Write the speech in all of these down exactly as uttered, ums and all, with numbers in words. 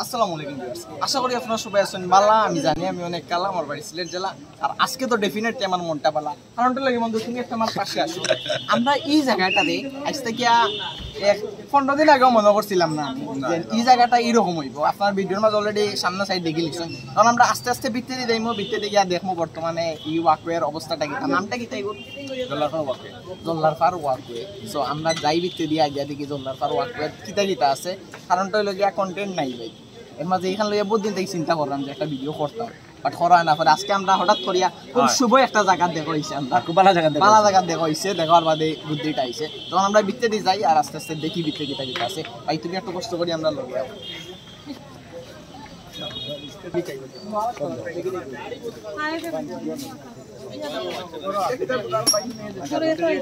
আসসালামু আলাইকুম viewers, আশা করি আপনারা সবাই আছেন ভালা। আমি জানি আমি অনেক কালা, আমার বাড়ি সিলেট জেলা। আর আজকে তো definitely আমার মনটা ভালা, কারণটা লাগে বন্ধু, তুমি একটা আমার পাশে আসো। আমরা এই জায়গাটারে আজ থেকে এক পনেরো দিন আগেও মনে করছিলাম না যে এই জায়গাটা এইরকম হইব। আপনার ভিডিওর মাঝে already সামনে সাইড দেখে লিখছেন, কারণ আমরা আস্তে আস্তে ভিতরে যাইমু, ভিতরে গিয়া দেখমু বর্তমানে এই ওয়াকওয়ের অবস্থাটা কি, তার নামটা কি তাই? জল্লারফার ওয়াকওয়ে। জল্লারফার ওয়াকওয়ে। সো আমরা যাই ভিতরে দিয়ে আগে দেখি জল্লারফার ওয়াকওয়ে কিতা কিতা আছে। কারণটা হইলো গিয়া কন্টেন্ট নাই ভাই, এর মাঝে এখান লইয়া বহুত দিন থেকে চিন্তা করলাম যে একটা ভিডিও করতাম, বাট করা হয় না। পরে আজকে আমরা হঠাৎ করিয়া খুব হয়। শুভ একটা জায়গা দেখা হইছে, আমরা আর খুব ভালা জায়গা দেখা ভালা হইছে। জায়গা দেখা হইছে, দেখার বাদে বুদ্ধিটা আইছে। তখন আমরা ভিতরে দিয়ে যাই আর আস্তে আস্তে দেখি ভিতরে কিতা কিতা আছে। ভাই তুমি একটু কষ্ট করি আমরা লগে আও।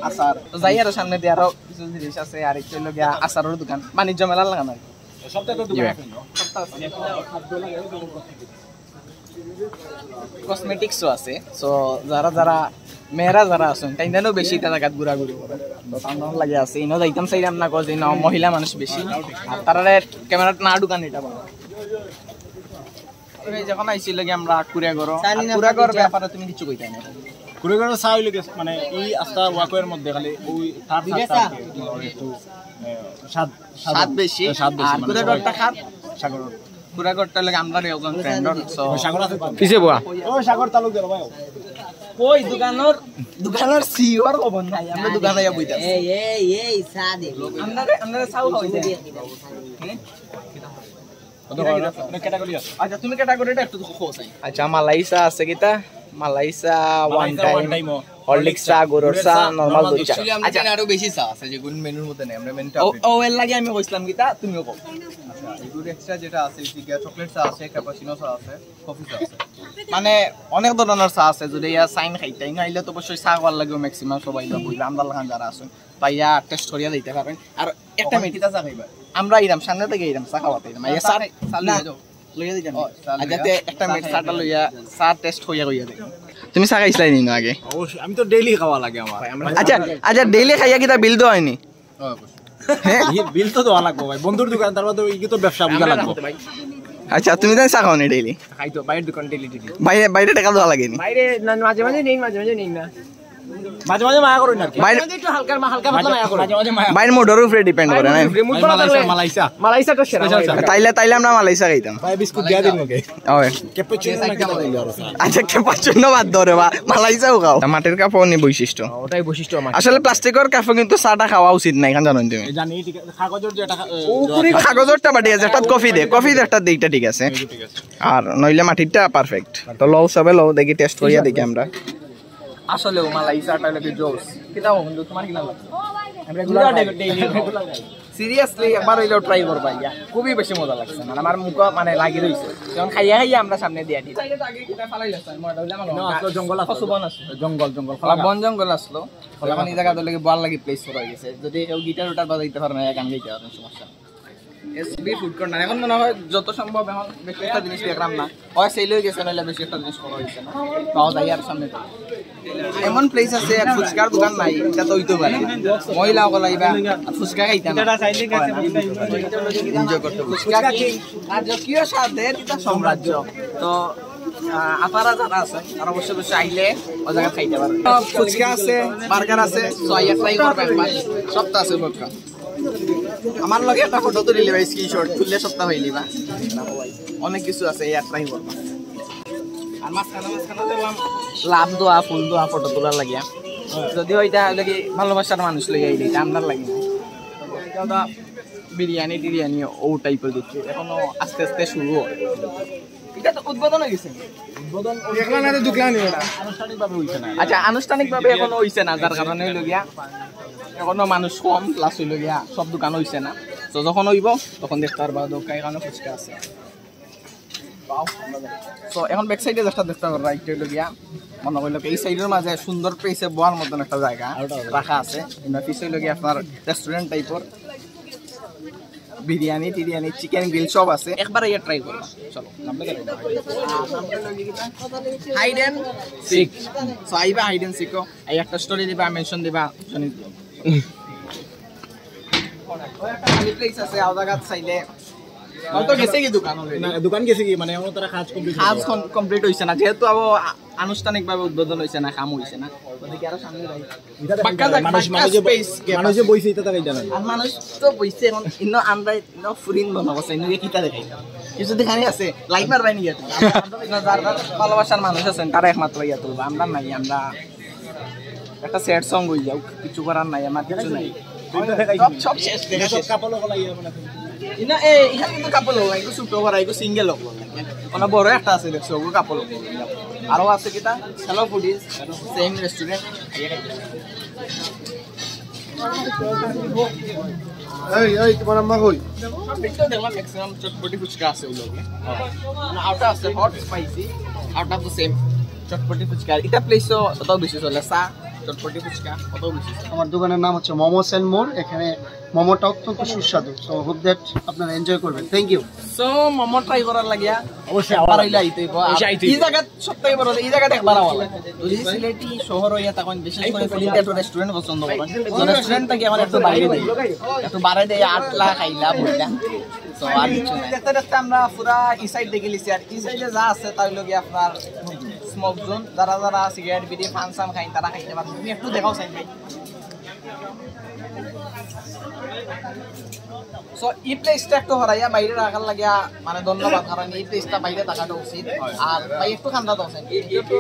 আচার তো যাই আরো সামনে দিয়ে আরো কিছু জিনিস আছে, আর একটু হইলো গিয়া আচারের দোকান, বাণিজ্য মেলার লাগানো আর কি। সপ্তাহে তো দোকান আছে, না? সপ্তাহে আছে। কসমেটিক্সও আছে। সো যারা যারা মেয়েরা যারা আছেন, তাইনও বেশি এটা জায়গাত ঘোরাঘুরি করে। তো তার লাগে আছে, ইনো যাইতাম চাইলাম না, কজ ইনো মহিলা মানুষ বেশি। আর তারারে ক্যামেরাত না ঢুকান এটা বলো। এই যখন আইছিল কি আমরা কুড়িয়াঘরো, আর কুড়িয়াঘর ব্যাপারে তুমি কিছু কইতায় না? কুড়িয়াঘরো চা হইলো গেছে, মানে, এই আস্তা ওয়াকওয়ের মধ্যে খালি ওই তার দুইটা স্বাদটা চা। আর কি, মানে, একটু, এ, স্বাদ, স্বাদ স্বাদ বেশি। স্বাদ বেশি, আর মানে, কুড়িয়াঘরটা খার? সাগর। কুড়িয়াঘরটা লাগে আমরা একজন ফ্রেন্ড, সো ওই সাগর আছে তো? পিছে বওয়া। ওই সাগর তালুকদার ভাই। ওই দোকানর, দোকানর সিওর খবর নাই, আমরা দোকানে আইয়া বইতাম। এই, এই, এই, চা দে। আমরা, আমরা চাও খাওয়াই দেয়। হুম? কত করে? আপনার ক্যাটাগরি আছে? আচ্ছা, তুমি ক্যাটাগরিটা একটু দেখো, চাই। আচ্ছা, মালাই চা আছে কিতা? মালাই চা, মালাই ওয়ান চা, টাইম, ওয়ান টাইম, হরলিক্স চা, গুড়ের চা, নরমাল দুধ চা। Actually, আমরা আচ্ছা। জানি আরো বেশি চা আছে, যেগুলো মেনুর মধ্যে নেই, আমরা মেনুটা ও, update ও, এর লাগে আমি কইছিলাম কিতা, তুমিও কও। আচ্ছা, এগুলো এক্সট্রা যেটা আছে, এটা কি চকলেট চা আছে, ক্যাপাচিনো চা আছে, কফি চা আছে। মানে, অনেক ধরনের চা আছে, যদি ইয়া চাইন খাইতে, না হইলে তো অবশ্যই চা খাওয়ার লাগেও ম্যাক্সিমাম সবাই বা বইবে, আমরা লাখান যারা আছেন, বা ইয়া টেস্ট করিয়া দিতে পারেন। আর একটা ওখানে মিনিট, কিতা চা খাইবা? আমরা ইরাম, সামনে থেকে ইরাম, চা খাওয়াতে ইরাম। ইয়া, চা চা, নেই, চা লইয়া না, যাও। লইয়া দিতাম। ও, চা আচ্ছা, লইয়া তে যাও। একটা মিনিট, চাটা লইয়া, চা টেস্ট হইয়া হইয়া দেখ। তুমি চা খাইছিলায় নি না আগে? অবশ্যই, আমি তো ডেইলি খাওয়া লাগে আমার। আচ্ছা, আচ্ছা, ডেইলি খাইয়া কিতা বিল দেওয়া হয়নি? ও, অবশ্যই। হ্যাঁ? এই বিল তো দেওয়া লাগবো ভাই, বন্ধুর দোকান, তার বাদে এই তো ব্যবসা বুঝা লাগবো। আচ্ছা, তুমি তাই চা খাও নি ডেইলি? খাই তো, বাইরের দোকান ডেইলি, ডেইলি। বাইরে, বাইরে টাকা দেওয়া লাগেনি? বাইরে না, মাঝে মাঝে নেই, মাঝে মাঝে নেই না। মাঝে মাঝে মায়া করো না আর কি। বাইরে মাঝে একটু হালকা, হালকা পাতলা মায়া করো। মাঝে মাঝে মায়া। বাইরে মুডর উপরে ডিপেন্ড করে, না? মুড ভালো থাকলে মালাইসা। মালাইসাটা সেরা। স্পেশাল চা। তাইলে, তাইলে আমরা মালাইসা খাইতাম। ভাই, বিস্কুট দিয়া দিন ওকে। ওই। ক্যাপাচিনো না কি মালাই আর চা? আচ্ছা, ক্যাপাচিনো বাদ ধরে বা, মালাইসাও খাও। তা মাটির কাপও নি বৈশিষ্ট্য। ওটাই বৈশিষ্ট্য আমার। আসলে প্লাস্টিকর কাপও কিন্তু চাটা খাওয়া উচিত না, এখান জানো নি তুমি? এই জানি, ঠিক আছে। কাগজর যেটা, এ, ও, পুরি কাগজরটা বাটিয়া, যেটাত কফি দে, কফি যেটা দে, এটা ঠিক আছে। এই যে ঠিক আছে। আর নইলে মাটিরটা পারফেক্ট। তো লও সবে লও, দেখি টেস্ট করিয়া দেখি আমরা। আসলে ও মালাই চাটা লাগে জোস। কিতা বন্ধু, তোমার কি লাগছে? আমরা regular ডেইলি খাই। সিরিয়াসলি একবার হইলেও ট্রাই করবা ইয়া, খুবই বেশি মজা লাগছে। মানে আমার মুখ মানে লাগি রইছে, যখন খাইয়া খাইয়া আমরা সামনে দিয়া দিই। চাইলে তো আগে কিতা ফালাই লাগছে, মজা হইলে আমার না, আসলে জঙ্গল আছে। কচু বন আছে। জঙ্গল, জঙ্গল, আর খোলা বন জঙ্গল আসলো। খোলা এখন এই ঘাস। জায়গা তো লাগে বল লাগি প্লেস করা হইছে। যদি কেউ গিটার উটার বাজাইতে পারে না, গান গাইতে পারে না, সমস্যা নাই। এসবি ফুড কর্নার এখন মনে হয় যত সম্ভব এখন বেশি একটা জিনিস দেখলাম না, হয় সেল হয়ে গেছে, নাহলে বেশি একটা জিনিস করা হয়েছে না। পাওয়া যায় আর সামনে তো এমন প্লেস আছে, এক ফুচকার দোকান নাই, এটা তো হইতে পারে। মহিলা অকল আইবা, আর ফুচকা খাইতা না। এনজয় করতে ফুচকা কি রাজকীয় স্বাদের সাম্রাজ্য। তো আহ, আপারা যারা আছে, তারা অবশ্যই অবশ্যই আইলে ওই জায়গা খাইতে পারবে। ফুচকা আছে, বার্গার আছে, তো আইয়া ট্রাই করবে একবার। সবটা আছে ফুচকা। আমার লগে একটা ফটো তুলি লিবা, স্ক্রিনশট তুললে সবটা হয়ে লিবা। অনেক কিছু আছে, এই ট্রাই করবা। আর মাঝখানে, মাঝখানে দেখলাম লাভ দেওয়া, ফুল দেওয়া, ফটো তোলার লাগিয়া। যদিও এটা হইলে কি ভালোবাসার মানুষ লইয়া আইলে, এটা আমরার লাগে না। এটা ওটা বিরিয়ানি টিরিয়ানি ও টাইপের দেখছি, এখনো আস্তে আস্তে শুরু হয়। এটা তো উদ্বোধন হয়ে গেছে। উদ্বোধন দেখলা না তো ঢুকলা নি ওটা। আনুষ্ঠানিকভাবে হইছে না। আচ্ছা, আনুষ্ঠানিকভাবে এখনো হইছে না, যার কারণে হইলো গিয়া এখনো মানুষ কম, প্লাস হইলো গিয়া সব দোকান হইছে না। তো যখন হইব তখন দেখতে পারবা দোকান এখানে ফুচকা আছে। তো এখন ব্যাক সাইডে যেটা দেখতে পারবা, একটা হইলো গিয়া মনে হইলো এই সাইডের মাঝে সুন্দর প্লেসে বওয়ার মতন একটা জায়গা রাখা আছে। কিন্তু পিছে হইলো গিয়া আপনার রেস্টুরেন্ট টাইপের। বিরিয়ানি টিরিয়ানি, চিকেন গ্রিল সব আছে, একবার আইয়া ট্রাই করবা। চলো, হাইড অ্যান্ড সিক। সো আইবা, হাইড অ্যান্ড সিকো। এই একটা স্টোরি দিবা, মেনশন দিবা, শুনি দিও। খালি প্লেস আছে, আলাদা গাছ চাইলে অত গেছে কি দোকান already? না, দোকান গেছে কি, মানে, এখন তারা কাজ কমপ্লিট? কাজ কমপ্লিট হইছে না, যেহেতু আবার আ- আনুষ্ঠানিকভাবে উদ্বোধন হইছে না, কাম হইছে না। ওদিকে আরো সামনে যাই। মানুষ মানুষে বইছে, এটা তাকাই জানেন। আর মানুষ তো বইছে এখন, ইনো আমরা ইনো ফুরিন মনে করছে, ইনো কিতা দেখাই? কিছু দেখানি আছে, লাইক মারবাই নি গিয়া। না, যার যার ভালোবাসার মানুষ আছেন, তারা একমাত্র ইয়া তুলবা। আমরা নাই, আমরা একটা স্যাড সং হয়ে যাও, কিছু করার নাই, আমার কিছু নাই। সব, সব শেষ, দেখা শেষ। ইনো, এ, এখানে কিন্তু কাপল হোক, একটু ছোট করা, একটু সিঙ্গেল হোক। মানে বড় একটা আছে, দেখছো, ওগুলো কাপল হোক। আরো আছে কিতা? Hello foodies, same restaurant. এই, এই, তোমার আম্মা কই? সব দেখতে দেখলাম ম্যাক্সিমাম চটপটি ফুচকা আছে ওগুলো। মানে আউটা আছে হট স্পাইসি, আউটা তো সেম চটপটি ফুচকা। এটা প্লেসও অত বেশি চলে, চা, চটপটি ফুচকা অত বেশি চলে। আমার দোকানের নাম হচ্ছে মোমোস অ্যান্ড মোর। এখানে মোমোটা অত্যন্ত সুস্বাদু। সো হোপ দ্যাট আপনারা এনজয় করবেন। Thank you. So momo try করার লাগিয়া অবশ্যই আবার আইলে আইতে হইব। আর এই জায়গা সবথেকে বড়, এই জায়গাটা একবার আওয়া লাগে। যদি সিলেটি শহর হইয়া তখন বিশেষ করে সিলেটি একটু রেস্টুরেন্ট পছন্দ করেন, তো রেস্টুরেন্ট থেকে আমার একটু বাইরে দেই, একটু বাইরে দেই, আটলা খাইলা বইলা। তো আর কিছু নাই। দেখতে দেখতে আমরা পুরা ই সাইড দেখে লিছি, আর ই সাইডে যা আছে তাই লগে আপনার স্মোক জোন, যারা যারা সিগারেট বিড়ি পান সান খাইন তারা খাইতে পারেন। তুমি একটু দেখাও সাইড ভাই। সো এই প্লেসটা একটু হরাইয়া বাইরে রাখার লাগিয়া মানে ধন্যবাদ, কারণ এই প্লেসটা বাইরে থাকাটা উচিত। আর ভাই একটু ঠান্ডা তো আছেন।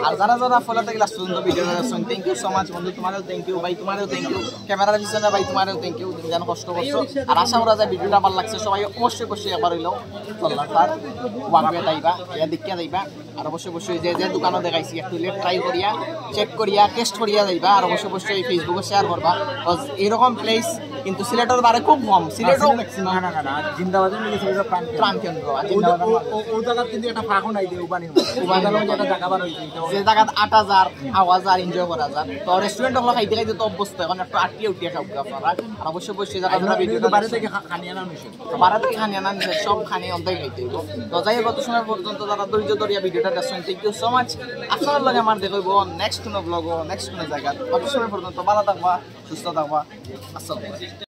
আর যারা যারা ফলো থেকে লাস্ট পর্যন্ত ভিডিও দেখছেন, থ্যাংক ইউ সো মাচ বন্ধু, তোমারও থ্যাংক ইউ ভাই, তোমারও থ্যাংক ইউ, ক্যামেরার পিছনে ভাই তোমারও থ্যাংক ইউ, তুমি যেন কষ্ট করছো। আর আশা করা যায় ভিডিওটা ভালো লাগছে, সবাই অবশ্যই অবশ্যই একবার হইলেও চল্লার পার ওয়াকওয়ে যাইবা, ইয়া দেখিয়া যাইবা। আর অবশ্যই অবশ্যই যে যে দোকানো দেখাইছি একটু লেট ট্রাই করিয়া, চেক করিয়া, টেস্ট করিয়া যাইবা। আর অবশ্যই অবশ্যই ফেসবুকে শেয়ার করবা, কজ এরকম প্লেস কিন্তু সিলেটের বারে খুব কম। সিলেটও না না না না, জিন্দাবাদ মিলে ছিল প্রাণ কেন্দ্র। প্রাণ কেন্দ্র। আর ও- জিন্দাবাদ ও- ও- ও জায়গার কিন্তু একটা ফাঁকও নাই যে উবানি, উবানি একটা জায়গা বার হয়েছে। যে জায়গাত আটা যার, খাওয়া যার, এনজয় করা যার, তো রেস্টুরেন্ট হলো খাইতে খাইতে তো অভ্যস্ত, এখন একটু আটিয়া উঠিয়া খাওয়া আপনারা। আর অবশ্যই অবশ্যই যারা যারা ভিডিও বাইরে থেকে খা- খানি আনা নিষেধ। বারা থেকে খানি আনা নিষেধ, সব খানি অন্তাই খাইতে হইব। তো যাই হোক, অত সময় পর্যন্ত যারা ধৈর্য ধরিয়া ভিডিওটা দেখছেন, থ্যাংক ইউ সো মাচ। আপনার লগে আমার দেখা হইব নেক্সট কোনো ব্লগও, নেক্সট কোনো জায়গা। অত সময় পর্যন্ত ভালো থাকবা, সুস্থ থাকবা। আসসালামু আলাইকুম।